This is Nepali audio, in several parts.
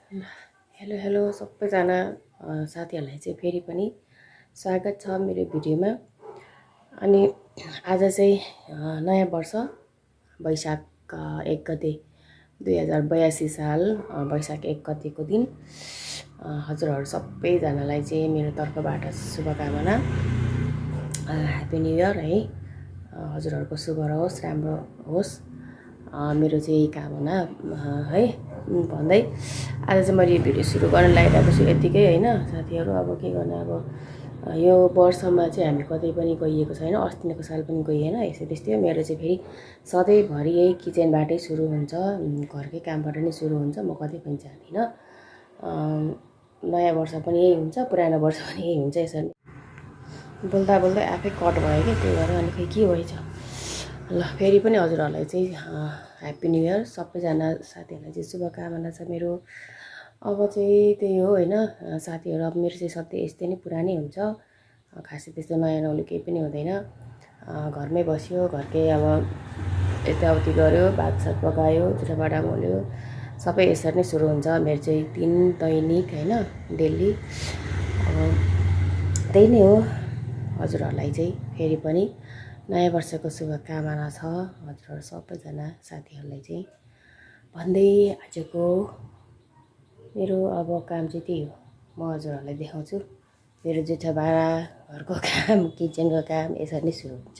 हेलो हेलो सबैजना साथीहरूलाई चाहिँ फेरि पनि स्वागत छ मेरो भिडियोमा। अनि आज चाहिँ नयाँ वर्ष वैशाख 1 गते 2082 साल वैशाख 1 गतेको दिन हजुरहरू सबैजनालाई चाहिँ मेरो तर्फबाट शुभकामना। ह्याप्पी न्यू इयर है। हजुरहरूको शुभ रहोस्, राम्रो होस्, मेरो चाहिँ कामना है भन्दै आज चाहिँ मैले भिडियो सुरु गर्न लागिरहेको छु यतिकै हैन साथीहरू। अब के गर्ने, अब यो वर्षमा चाहिँ हामी कतै पनि गइएको छैन, अस्तिको साल पनि गइएन। यसो त्यस्तै हो। मेरो चाहिँ फेरि सधैँभरि यही किचनबाटै सुरु हुन्छ, घरकै कामबाट नै सुरु हुन्छ। म कतै पनि जाँदिनँ। नयाँ वर्ष पनि यही हुन्छ, पुरानो वर्ष पनि यही हुन्छ। यसरी बोल्दा बोल्दै आफै कट भयो कि, त्यही भएर अनि खै के भएछ। ल फेरि पनि हजुरहरूलाई चाहिँ ह्याप्पी न्यू इयर। सबैजना साथीहरूलाई चाहिँ शुभकामना छ मेरो। अब चाहिँ त्यही हो हैन साथीहरू। अब मेरो चाहिँ सधैँ यस्तै नै पुरानै हुन्छ, खासै त्यस्तो नयाँ नौलो केही पनि हुँदैन। घरमै बस्यो, घरकै अब यताउति गऱ्यो, भातसात पकायो, जुठाबाटा मोल्यो, सबै यसरी नै सुरु हुन्छ मेरो चाहिँ दिन दैनिक हैन, डेली। अब त्यही नै हो। हजुरहरूलाई चाहिँ फेरि पनि नयाँ वर्षको शुभकामना छ हजुरहरू सबैजना साथीहरूलाई चाहिँ भन्दै। आजको मेरो अब काम चाहिँ त्यही हो, म हजुरहरूलाई देखाउँछु मेरो जुठा भाँडा, घरको काम, किचनको काम यसरी नै सुरु हुन्छ।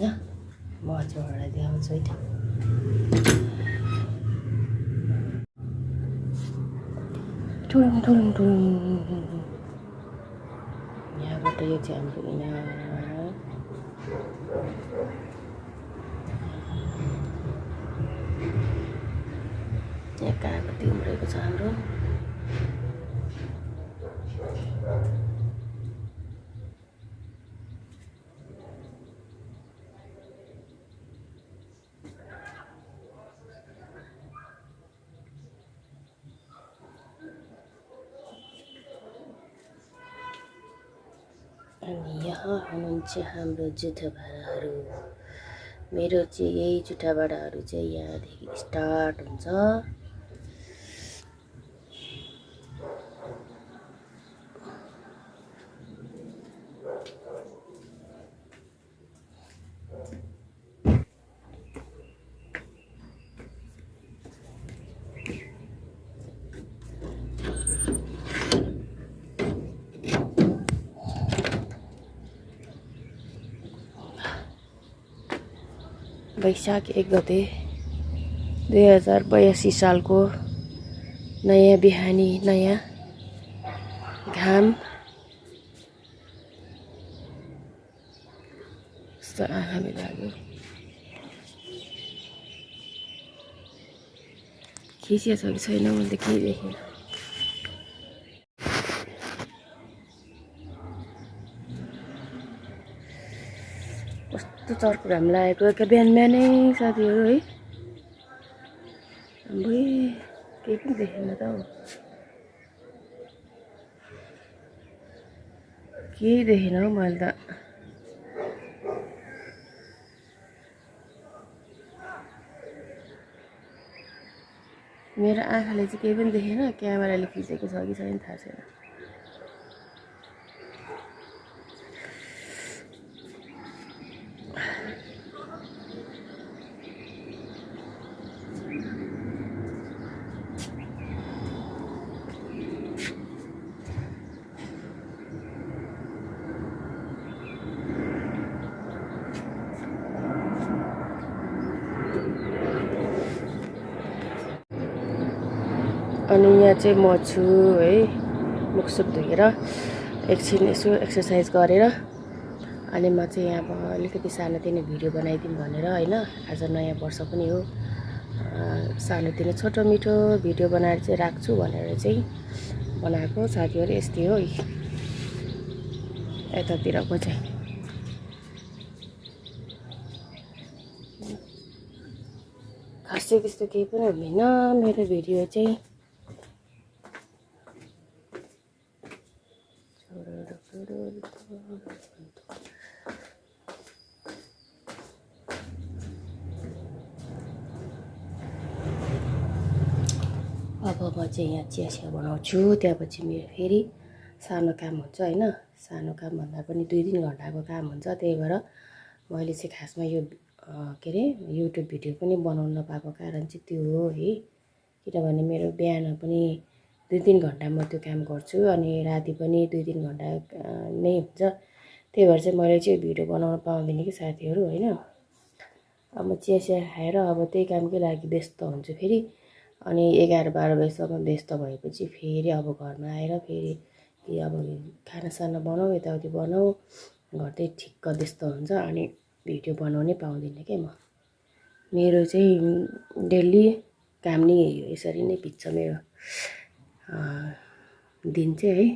ल म हजुरहरूलाई देखाउँछु है त। टुरुङ टुरुङ टुरुङ। यहाँबाट यो चाहिँ हाम्रो इनार, यहाँ कागती उम्रेको छ हाम्रो। अनि यहाँ हुनुहुन्छ हाम्रो जुठा भाँडाहरू। मेरो चाहिँ यही जुठा भाँडाहरू चाहिँ यहाँदेखि स्टार्ट हुन्छ। वैशाख 1 गते 2082 सालको नयाँ बिहानी, नयाँ घाम यस्तो आँखामा लाग्यो। खिचिया छ कि छैन मैले केही देखेन। कस्तो चर्को घाम लागेको क्या बिहान बिहानै साथीहरू है। अम्बुई केही पनि देखेन त हौ, केही देखेन हौ मैले त। मेरो आँखाले चाहिँ केही पनि देखेन, क्यामेराले खिचेको छ कि छैन थाहा छैन। अनि यहाँ चाहिँ म छु है, मुखसुख धोएर एकछिन यसो एक्सर्साइज गरेर अनि म चाहिँ यहाँ अलिकति सानोतिनो भिडियो बनाइदिउँ भनेर हैन। आज नयाँ वर्ष पनि हो, सानोतिनो छोटो मिठो भिडियो बनाएर चाहिँ राख्छु भनेर चाहिँ बनाएको साथीहरू। यस्तै हो यतातिरको चाहिँ। खासै त्यस्तो केही पनि हुँदैन मेरो भिडियो चाहिँ। म चाहिँ यहाँ चिया बनाउँछु, त्यहाँपछि मेरो फेरि सानो काम हुन्छ होइन। सानो काम भन्दा पनि 2-3 घन्टाको काम हुन्छ, त्यही भएर मैले चाहिँ खासमा यो के अरे युट्युब भिडियो पनि बनाउन नपाएको कारण चाहिँ त्यो हो है। किनभने मेरो बिहान पनि 2-3 घन्टा म त्यो काम गर्छु अनि राति पनि 2-3 घन्टा नै हुन्छ, त्यही भएर चाहिँ मैले चाहिँ भिडियो बनाउन पाउँदिनँ कि साथीहरू होइन। अब म चिया खाएर अब त्यही कामकै लागि व्यस्त हुन्छु फेरि, अनि 11-12 बजीसम्म व्यस्त भएपछि फेरि अब घरमा आएर फेरि कि अब खानासाना बनाऊ, यताउति बनाऊ, घर चाहिँ ठिक्क व्यस्त हुन्छ अनि भिडियो बनाउनै पाउँदिनँ क्या म। मेरो चाहिँ डेली काम नै यसरी नै बित्छ मेरो दिन चाहिँ है।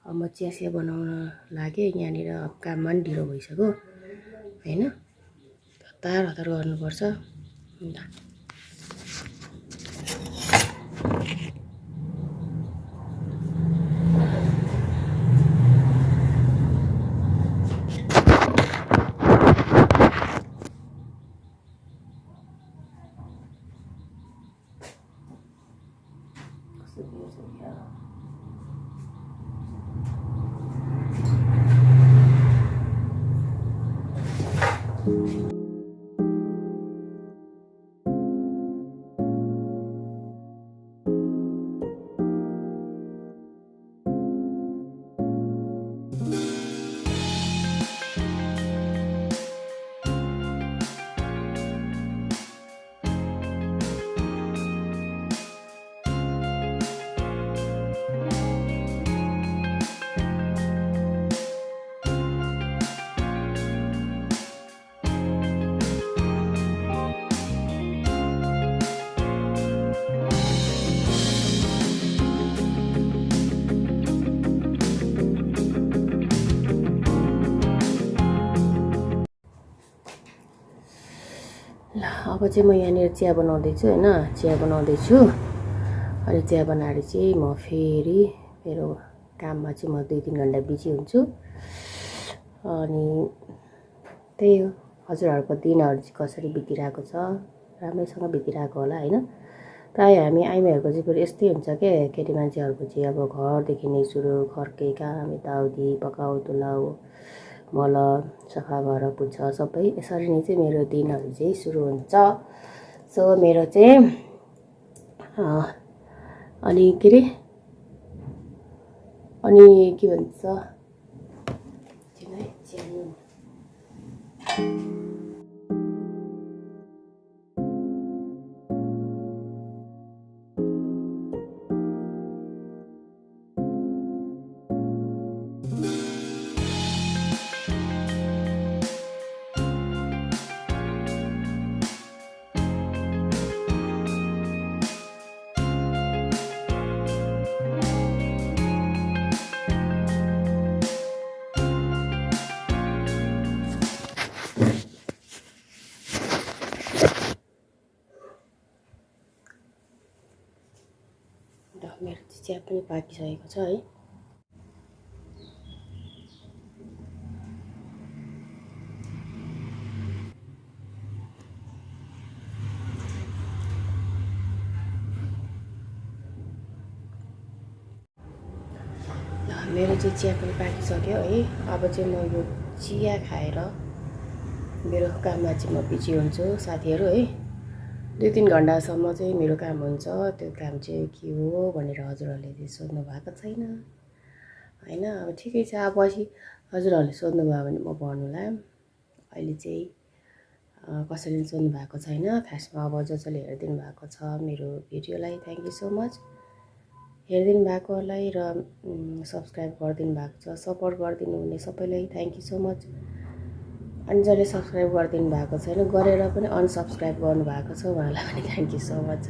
अब म चिया बनाउन लागेँ, यहाँनिर काममा पनि ढिलो भइसक्यो होइन, हतार गर्नुपर्छ। ल अब चाहिँ म यहाँनिर चिया बनाउँदैछु होइन, चिया बनाउँदैछु। अनि चिया बनाएर चाहिँ म फेरि मेरो काममा चाहिँ म 2-3 घन्टा बिजी हुन्छु। अनि त्यही हो, हजुरहरूको दिनहरू चाहिँ कसरी बितिरहेको छ, राम्रैसँग बितिरहेको होला होइन। प्रायः हामी आइमाईहरूको चाहिँ फेरि यस्तै हुन्छ क्या, केटी मान्छेहरूको चाहिँ अब घरदेखि नै सुरु, घरकै काम, यताउति पकाउ तुलाउ मल सफा घर पुछ सबै यसरी नै चाहिँ मेरो दिनहरू चाहिँ सुरु हुन्छ। सो मेरो चाहिँ अनि के अरे अनि के भन्छ मेरो चिया पनि पाकिसकेको छ है। मेरो चाहिँ चिया पनि पाकिसक्यो है। अब चाहिँ म यो चिया खाएर मेरो काममा चाहिँ म बिजी हुन्छु साथीहरू है। 2-3 घन्टासम्म चाहिँ मेरो काम हुन्छ। त्यो काम चाहिँ के हो भनेर हजुरहरूले चाहिँ सोध्नु भएको छैन होइन। अब ठिकै छ, अब पछि हजुरहरूले सोध्नुभयो भने म भन्नुला। अहिले चाहिँ कसैले सोध्नु भएको छैन खासमा। अब जसले हेरिदिनु भएको छ मेरो भिडियोलाई थ्याङ्क यू सो मच। हेरिदिनु भएकोलाई र सब्सक्राइब गरिदिनु भएको छ, सपोर्ट गरिदिनु हुने सबैलाई थ्याङ्क यू सो मच। अनि जसले सब्सक्राइब गरिदिनु भएको छैन, गरेर पनि अनसब्सक्राइब गर्नुभएको छ उहाँलाई पनि थ्याङ्क यू सो मच।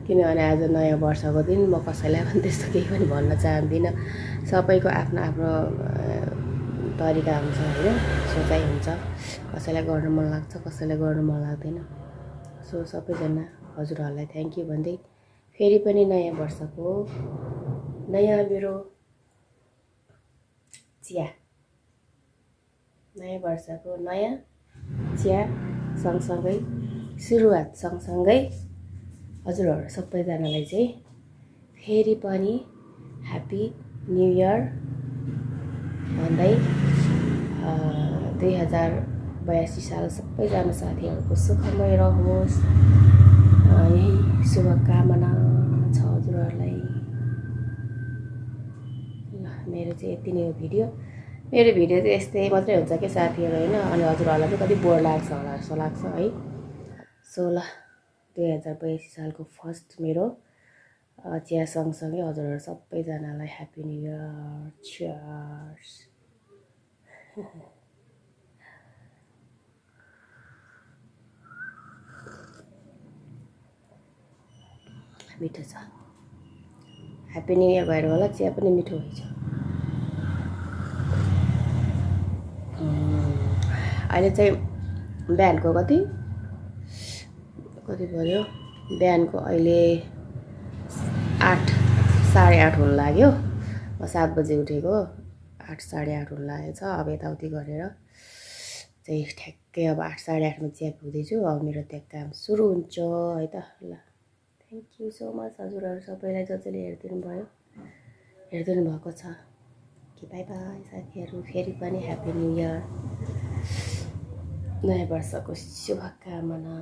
किनभने आज नयाँ वर्षको दिन, म कसैलाई पनि त्यस्तो केही पनि भन्न चाहदिनँ। सबैको आफ्नो आफ्नो तरिका हुन्छ होइन, सोचाइ हुन्छ। कसैलाई गर्न मन लाग्छ, कसैलाई गर्न मन लाग्दैन। सो सबैजना हजुरहरूलाई थ्याङ्क यू भन्दै फेरि पनि नयाँ वर्षको नयाँ मेरो चिया, नयाँ वर्षको नयाँ चिया सँगसँगै सुरुवात सँगसँगै हजुरहरू सबैजनालाई चाहिँ फेरि पनि ह्याप्पी न्यु इयर भन्दै 2082 साल सबैजना साथीहरूको सुखमय रहोस्, यही शुभकामना छ हजुरहरूलाई। ल मेरो चाहिँ यति नै हो भिडियो। मेरो भिडियो चाहिँ यस्तै मात्रै हुन्छ कि साथीहरू होइन, अनि हजुरहरूलाई पनि कति बोर लाग्छ होला जस्तो लाग्छ है। सो ल 2082 सालको फर्स्ट मेरो चिया सँगसँगै हजुरहरू सबैजनालाई ह्याप्पी न्यु इयर। चियर्स। मिठो छ। ह्याप्पी न्यु इयर भएर होला चिया पनि मिठो हुन्छ। अहिले चाहिँ बिहानको कति पर्यो, बिहानको अहिले 8 साढे 8 हुन लाग्यो। म 7 बजे उठेको, 8 साढे 8 हुन लागेको छ। अब यताउति गरेर चाहिँ ठ्याक्कै अब 8 साढे 8 मा चिया पिउँदैछु। अब मेरो त्यहाँ काम सुरु हुन्छ है त। ल थ्याङ्क यू सो मच हजुरहरू सबैलाई जसले हेरिदिनु भएको छ कि बाई बाई साथीहरू। फेरि पनि ह्याप्पी न्यु इयर, नयाँ वर्षको शुभकामना।